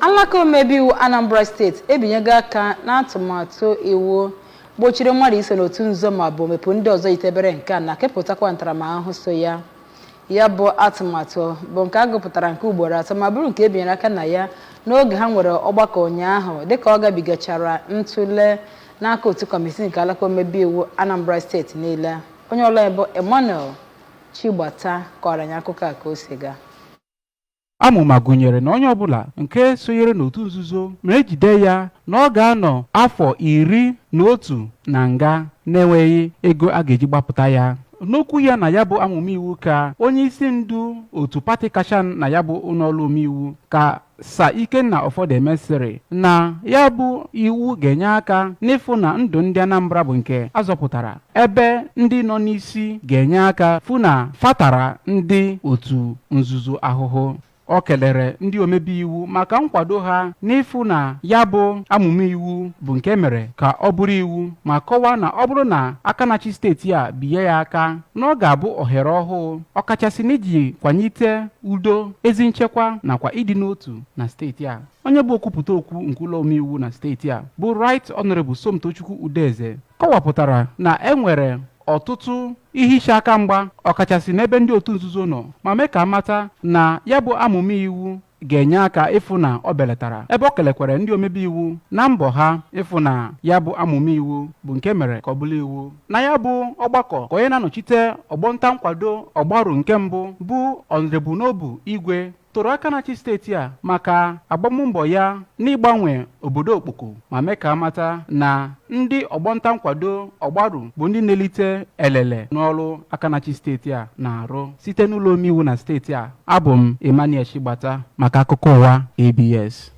Alaka omebe iwu Anambra Steeti ebinyego aka n'atụmatụ iwu gbochiri mmadụ iso n'otu nzuzo ma ọ bụ omepụ ndị ọzọ yitebere nke a na kepụtakwa ntaramahụhụ so ya. Ya bụ atụmatụ bụ nke a gụpụtara nke ugboro atọ ma bụrụ nke e binyere aka na ya n'oge ha nwere ọgbakọ ụnyaahụ, dịka ọ gabigachara ntụle n'aka otu kọmitii nke alaka omebe iwu Anambra Steeti niile. Onye ọrụ anyị bụ Emmanuel Chigbata kọrọ anyị akụkọ a ka o si gaa. Amụma gụnyere na onye ọbụla nke sonyere n'otu nzuzo ma ejide ya, na ọ ga-anọ afọ 11 na nga na-enweghị ego a ga-eji gbapụta ya. N'okwu ya na ya bụ amụma iwu, ka onye isi ndu otu pati kacha na ya bụ ụlọọrụ omeiwu, ka Sir Ikenna Ofodeme, sịrị na ya bụ iwu ga-enye aka n'ịfụ na ndụ ndị Anambra bụ nke azọpụtara, ebe ndị nọ n'isi ga-enye aka fụ na fatara ndị otu nzuzo ahụhụ. O kelere ndị omebe iwu maka nkwado ha n'ịfụ na ya bụ amụma iwu bụ nke mere ka ọ bụrụ iwu, ma kọwaa na ọ bụrụ na aka na-achị steeti a binye ya aka, na ọ ga-abụ ohere ọhụụ, ọkachasị n'iji kwalite udo, ezi nchekwa nakwa ịdị n'otu na steeti a. Onye bụ okwupụta okwu nke ụlọ omeiwu na steeti a, bụ Right Honorable Somtochukwu Udeze, kọwapụtara na e nwere ọtụtụ ihe iche aka mgba, ọkachasị n'ebe ndị otu nzuzo nọ, ma mee ka amata na ya bụ amụma iwu ga-enye aka ịfụ na ọ belatara, ebe ọ kelekwara ndị omebe iwu na mbọ ha ịfụ na ya bụ amụma iwu bụ nke mere ka ọ bụrụ iwu. Na ya bụ ọgbakọ, ka onye na-anọchite ọgbọnta nkwado Ọgbaru nke mbụ, bụ Honorable Nobu Igwe, toro aka na-achị steeti a maka agbammbọ ya n'ịgbanwe obodo Okpoko, ma mee ka amata na ndị ọgbọnta nkwado Ọgbaru bụ ndị na-elite elele n'ọrụ aka na-achị steeti a na-arụ. Site n'ụlọ omeiwu na steeti a, abụ m Emmanuel Chigbata maka akụkọ ụwa ABS.